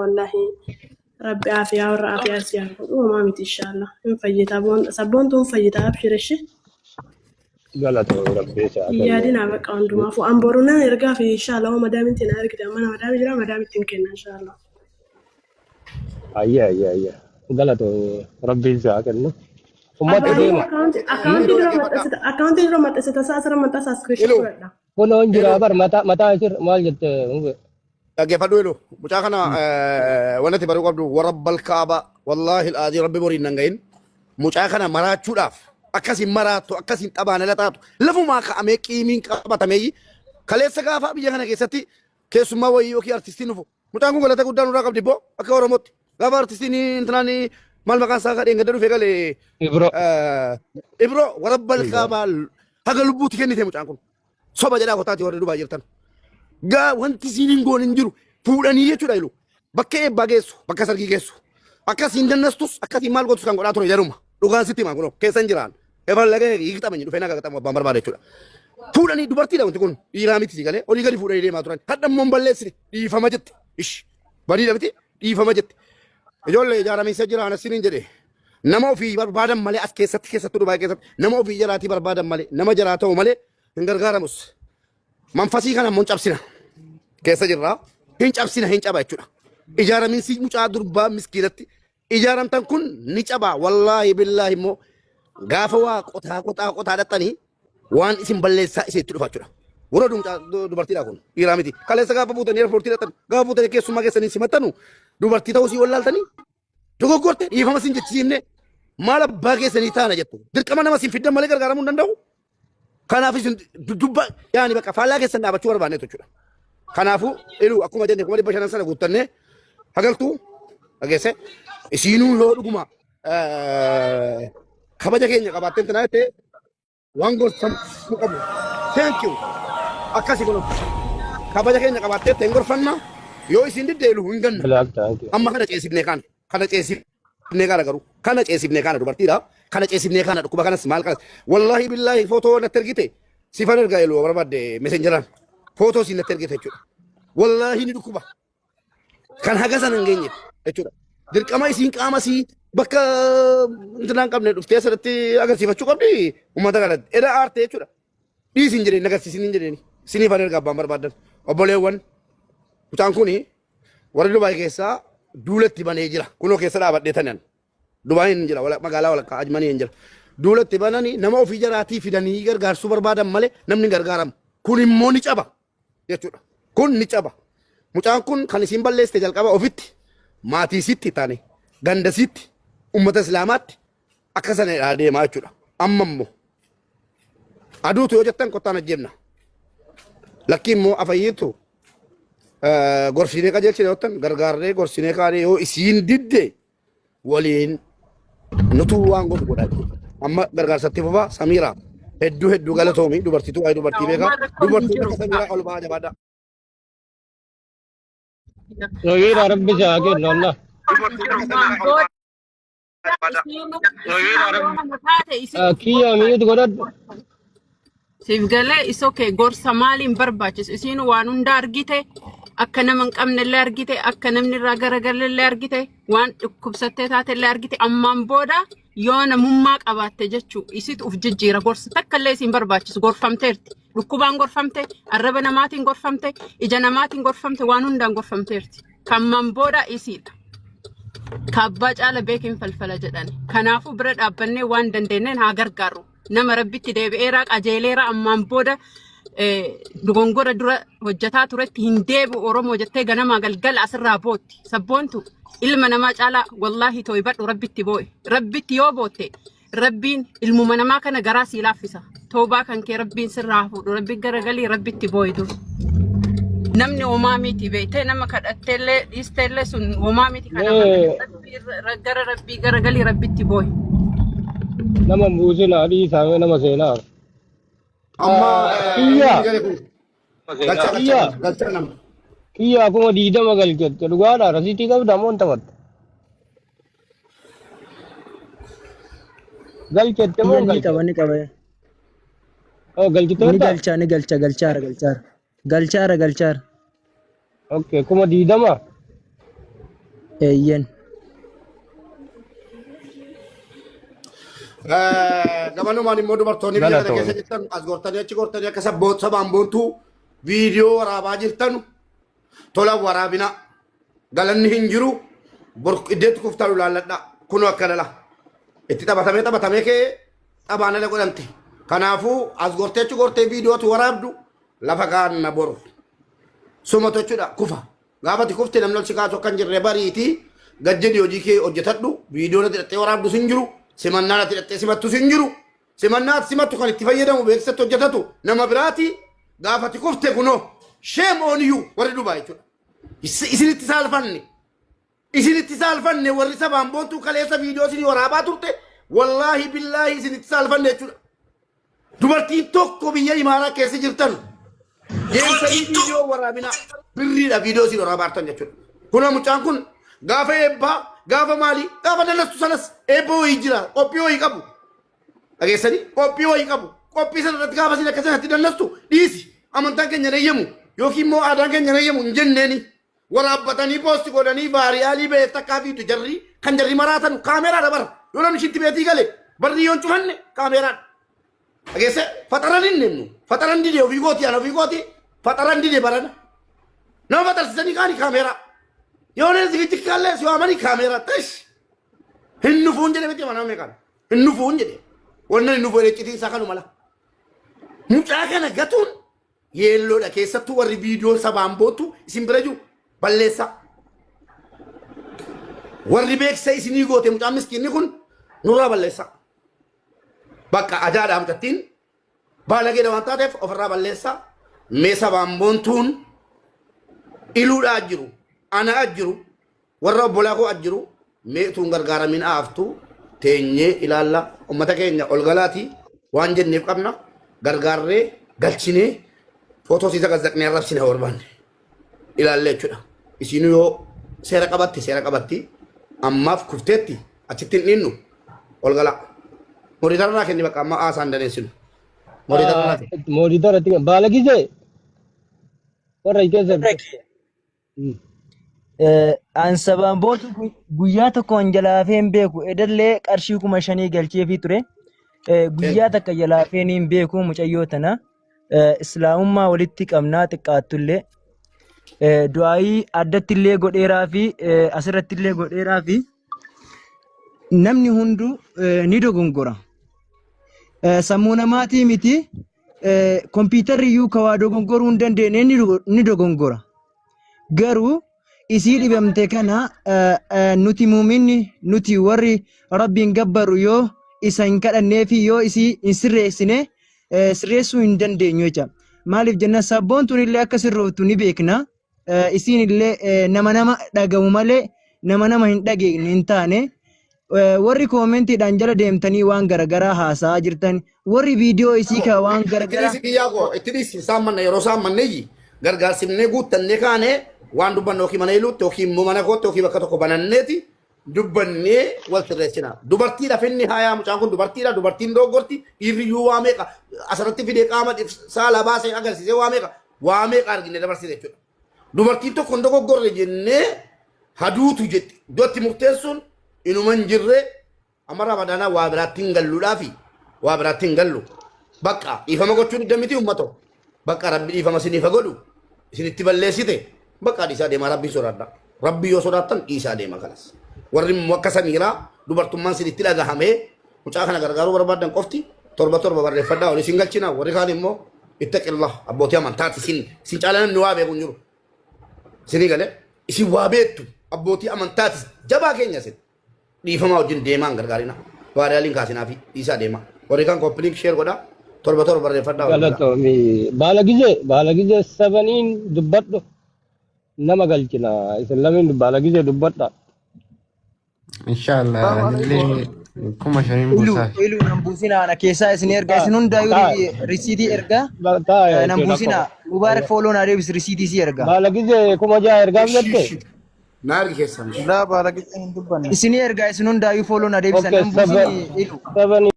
Wallaahi rabbi aafiyaa warra aafiyaa si haa godhu, homaa miti, inshaallah hin fayyita. Sabboontuun fayyita, abshir ishee. Galatoomi, rabbi isaa Hin yaadinaa, bakka hundumaafuu an boru nan ergaa fi inshaallah hoo madaamitti na ergite, mana madaami jira, madaamitti hin kenna inshaallah. Ayyee, ayyee, ayyee. Galatoomi, rabbiin si haa kennu. Ummata Abbaanii deema. Akkaawuntii dura maxxansita, akkaawuntii dura maxxansita, isaa asirra maxxansaa, screenshot Ilu. fudhadha. Kunoo hin jira Ilu. bar mataa mataa isir maal jette mube. Dhaggeeffadhu ilu. Mucaa kana wanti ati baruu qabdu warra balkaaba wallaahi al'aadii rabbi boriin nan gahin. Mucaa kana maraachuudhaaf akkasiin maraattu, akkasiin xabaan ala taatu, lafumaa ka'amee qiimiin qabatamee kaleessa gaafa biyya kana keessatti keessummaa wayii yookiin artistiin dhufu. Mucaan kun galata guddaa nurraa qabdi boo akka Oromootti. Gaafa artistiin intinaan maal maqaan isaa kadheen gadda dhufee galee Ibro. Ibro warra balkaabaa haga lubbuutti kennite mucaan kun. Soba jedhaa kotaati warri dubaa jirtan. Gaa wanti siin hin goone hin jiru. Fuudhanii jechuudha ilu. Bakka eebbaa geessu, bakka sargii geessu. Akkasiin dannastus, akkasiin maal gootus kan godhaa ture jaruma. Dhugaan sitti himaa kunoo keessan jiraan. Efan laga hiiqxamanii dhufee nagaa qaxamu abbaan barbaade jechuudha. Fuudhanii dubartiidha wanti kun dhiiraa miti si galee olii gadi fuudhanii deemaa turan. Hadha immoo hin balleessine, dhiifama jette. Ish badiidha miti, dhiifama jette. Ijoollee ijaaramiinsa jira anas siniin jedhe. Nama ofii barbaadan malee as keessatti, keessattuu Dubaay keessatti nama ofii jaraatii barbaadan malee, nama jaraa ta'u malee hin gargaaramus. Manfasii kana immoo hin cabsina. Keessa jirra. Hin cabsina, hin caba jechuudha. Ijaaramiinsi mucaa durbaa miskiinatti ijaaramtan kun ni caba. Wallaahi billaahi immoo gaafa waa qotaa qotaa qotaa dhaxxanii waan isin balleessaa isin itti dhufa jechuudha. Warra mucaa dubartiidha kun dhiiraa miti. Kaleessa gaafa buutanii eerpoortii dhaqxan, gaafa buutanii keessummaa keessanii simattanu, dubartii ta'uu sii wallaaltanii dogoggorte dhiifama sin jechisiifne maal abbaa keessanii taana jettu. Dirqama nama sin fiddan malee gargaaramuu hin danda'u. Kanaaf isin dudubba yaani bakka faallaa keessan dhaabachuu barbaanne jechuudha. Kanaafuu ilu akkuma jenne 500,000 sana guuttannee hagaltuu dhageesse, isiinuu yoo dhuguma kabaja keenya qabaatteen tanaa jettee waan gorsamuu qabu. Thank you. Akkasi kun kabaja keenya qabaattee ta'e gorfanna, yoo isin didde ilu hin ganna. Black, thank you. Amma kana ceesifnee kaana. Kana ceesifnee kaana, garuu kana ceesifnee kaana, dubartiidha. Kana ceesifnee kaana, dhukkuba kanas maal kanas. Wallaahi billaahi footoo natti ergite sifan ergaa iluu barbaadde messengeraan footoo siin natti ergite jechuudha. Wallaahi ni dhukkuba. Kan haga sana hin geenye jechuudha. Dirqama isiin qaama isii bakka intinaan qabne dhuftee asirratti agarsiifachuu qabdi uummata kanatti. Eda aarte jechuudha. Dhiisin jedheen, agarsiisin hin jedheeni. Siniifan erga abbaan barbaadan. Obboleewwan, mucaan kuni warri Dubaay keessaa duulatti banee jira. Kunoo keessa dhaabadhee tanan. Dubaay hin jira, magaalaa walakkaa Ajmanii hin jira. Duulatti bananii nama ofii jaraatii fidanii gargaarsuu barbaadan malee namni hin gargaaramu. Kun immoo ni caba jechuudha. Kun ni caba. Mucaan kun kan isiin balleessite jalqaba ofitti, maatiisitti taane, gandasiitti, uummata islaamaatti akka sana deemaa jechuudha. Amma immoo aduutu yoo jettan kottaan ajjeefna. Lakkii immoo afayyiitu gorsinee qajeelchine yoo jettan gargaarree gorsinee kaanee, yoo isiin didde waliin nutu waan godhu godha jechuudha. Amma gargaarsatti fufaa. Samiira, hedduu hedduu galatoomi, dubartiitu waa'ee dubartii beeka. Dubartiin akka Samiiraa ol ba'aa, jabaadha. Samiira, rabbi si haa kennu Allah. Kiyya miit godhadhu. Siif galee is okay, gorsa maaliin barbaachisu? Isiin waan hunda argite, akka nama hin qabne illee argite, akka namni irraa garagalle illee argite, waan dhukkubsattee taate illee argite. Ammaan booda yoo namummaa qabaatte jechuu isitu uf jijjiira. Gorsa takka illee isiin barbaachisu, gorfamteerti. Dhukkubaan gorfamte, arraba namaatiin gorfamte, ija namaatiin gorfamte, waan hundaan gorfamteerti. Kammaan booda isiidha. Kaabbaa caala beekin falfala jedhan. Kanaafuu bira dhaabbannee waan dandeenyeen haa gargaarru. Nama rabbitti deebi'eera, qajeeleera, ammaan booda dogongora dura hojjetaa turetti hin deebi'u Oromoo jettee ganamaa galgala asirraa bootti. Sabboontu ilma namaa caalaa wallaahi tooybadhu, rabbitti boo'i. Rabbitti yoo bootte rabbiin ilmuma namaa kana garaa sii laaffisa. Toobaa kan kee rabbiin sirraa haa fuudhu. Rabbi garagalii rabbitti boo'i dur. Namni homaa miti beektee, nama kadhatteellee dhiisteellee sun homaa miti, kana Mee gara rabbii garagalii rabbitti boo'i. Nama hin buusinaa, dhiisaa, mee nama seenaa. Amma Kiyya inni gale kun galcha galcha. Kiyya. Galcha nama. Kiyya 20,000 galchette, dhugaadha? Rasiitii qabda moo hin taphatta? Galchette moo hin Ni qaba galchine? Ni qaba. Oh, Ni galchiteerta? galcha, ni galcha, galchaara, galchaara, galchaara, galchaara. Okay, 20,000. Eeyyen. Gamanumaan immoo dubartoonni biyya kana keessa Galatoomne. jirtan as gortanii achi gortanii akka sabaan boontuu viidiyoo waraabaa jirtan tola waraabina galanni hin jiru bor iddeetti kuftaa laalladha kunoo akka lala itti taphatamee taphatamee kee taphaan ala godhamte kanaafuu as gortee achi gortee viidiyootu waraabdu lafa kaanna boru suma tochuudha kufa Gaafa ati kufte namni ol si kaasu akka hin jirre bariiti gad jedhi hojii kee hojjetadhu. Viidiyoon ati hidhattee waraabdus hin jiru. Simannaan ati hidhattee simattus hin jiru. Simannaa ati simattu kan itti fayyadamu beeksisatti hojjetatu nama biraati. Gaafa ati kufte kunoo shame on you warri dubaa jechuudha. Isinitti saalfanne. Isinitti saalfanne warri sabaan boontuu kaleessa viidiyoo isinii waraabaa turte wallaahi billaahi isinitti saalfanne jechuudha. Dubartiin tokko biyya imaaraa keessa jirtan deemtanii viidiyoo waraabinaa birriidha viidiyoo isin waraabaa jirtan jechuudha. Kun mucaan kun gaafa eebbaa gaafa maalii gaafa dalastu sanas eebba wayii jira qophii wayii qabu. Dhageessanii qophii wayii qabu. Qophii sana irratti gaafa isin akka sanatti dallastu dhiisi amantaan keenya hin eeyyamu yookiin immoo aadaan keenya hin eeyyamu hin jenneeni. Waraabbatanii poosti godhanii vaariyaalii ba'e takkaa fiidu jarri kan jarri maraatan kaameeraadha bara. Yoo namni ishitti beetii gale barri yoo hin cufanne kaameeraadha. Dhageesse faxaran hin nemnu faxaran dide ofii kooti ana ofii kooti faxaran dide barana. Nama faxarsisanii kaani kaameeraa. Yoo nama sigitti kaallee si waamanii kaameeraa tish. Hin nufuun jedhe miti mana meeqaan. Hin nufuun jedhe. Wannan hin nufu jedhe iccitiin isaa kanuma la. Mucaa kana gatuun Yeelloodha keessattuu warri viidiyoon sabaan boottu isin bira jiru balleessaa. Warri beeksisa isinii goote mucaan miskiinni kun nurraa balleessaa. Bakka ajaadhaa mucattiin baalageedha waan taateef ofirraa balleessaa. Mee sabaan boontuun iluudhaa jiru ana jiru Warra obbolaa koo as jiru mee utuu hin gargaaramin haaftu teenyee ilaalla ummata keenya ol galaati waan jenneef qabna gargaarree galchinee footoo siisa gazzaqnee arrabsine yoo barbaanne ilaalle jechuudha. Isiinuu yoo seera qabatti seera qabatti ammaaf kufteetti achitti hin dhiinnu ol galaa. Moritarraa kenni bakka amma haasaan daneessinu. Moritarraa kenni. Mooditara itti baala gisee warra keessa. An sabaan bootu guyyaa tokkoon jalaa hafee hin beeku. Edallee qarshii 5,000 galcheefii ture. Guyyaa takka jalaa hafee hin beeku mucayyoo tana. Islaamummaa walitti qabnaa xiqqaattullee. Du'aayii addatti illee godheeraa fi asirratti illee godheeraa fi namni hunduu ni dogongora. Sammuu namaatii miti kompiitarri iyyuu ka waa dogongoruu hin dandeenye ni dogongora. Garuu isii dhibamte kana nuti muuminni nuti warri Rabbiin gabbaru yoo isa hin kadhannee fi yoo isii hin sirreessine sirreessuu hin dandeenyu jecha. Maaliif jenna sabboontuun illee akka sirrooftu ni beekna. Isiin illee nama nama dhagahu malee nama nama hin dhageenye hin taane. Warri koomentiidhaan jala deemtanii waan garagaraa haasa'aa jirtan warri viidiyoo isii ka waan Itti garagaraa dhiisi kiyyaa koo itti dhiisi isaan manna yeroo isaan manneeyyi gargaarsimnee guuttannee kaanee waan dubbannu yookiin mana iluutti yookiin immoo mana kootti yookiin bakka tokko bananneeti dubbannee wal sirreessina. Dubartiidha finni haayaa mucaan kun dubartiidha dubartiin dogoggorti dhiirri iyyuu waa meeqa asirratti fidee qaama saala baasee agarsiisee waa meeqa argine dabarsine jechuudha. Dubartiin tokko hin dogoggorre jennee haduutu jetti. Iddootti murteessuun inuma hin jirre amma ramadaanaa waa biraatti hin galluudhaafi waa biraatti hin gallu. Bakka dhiifama gochuun hidda miti uummata. Bakka rabbi dhiifama isiniif haa godhu isinitti balleessite bakka dhiisaa deemaa rabbiin sodaadha. Rabbi yoo sodaattan dhiisaa deema kanas. Warri immoo akka samiiraa dubartummaan isinitti dhagahamee mucaa kana gargaaruu barbaadan qofti torba torba barreeffadhaa ol isin galchina warri kaan immoo ittaqillah abbootii amantaati isin isin caalaa namni waa beeku hin jiru. Isinii galee isin waa beektu abbootii amantaati jabaa keenya isin dhiifamaa wajjin deemaa hin gargaarina. Vaariyaaliin kaasinaa fi dhiisaa deemaa. Warri kaan koppiliink sheer godhaa torba torba barreeffadhaa ol galaa. Galatoomi. Baala gizee sabaniin dubbadhu nama galchina. Isin lameen baala gizee dubbadha. Inshallah anillee 5,000 Ilu buusaaf. ilu nan buusinaa ana keessaa isin erga isin hundaayyuu risiitii erga Taa nan jechuudha buusinaa akkuma. Mubaarak fooloo naa deebis risiitii si erga. Baala gizee 6,000 ergaaf Ishi jette. ishi. Na argi keessan. Laa baala qixxee hin dubbanne. Isin erga isin hundaayyuu fooloo naa deebisan Okay, nan saba buusinii ilu. sabanii.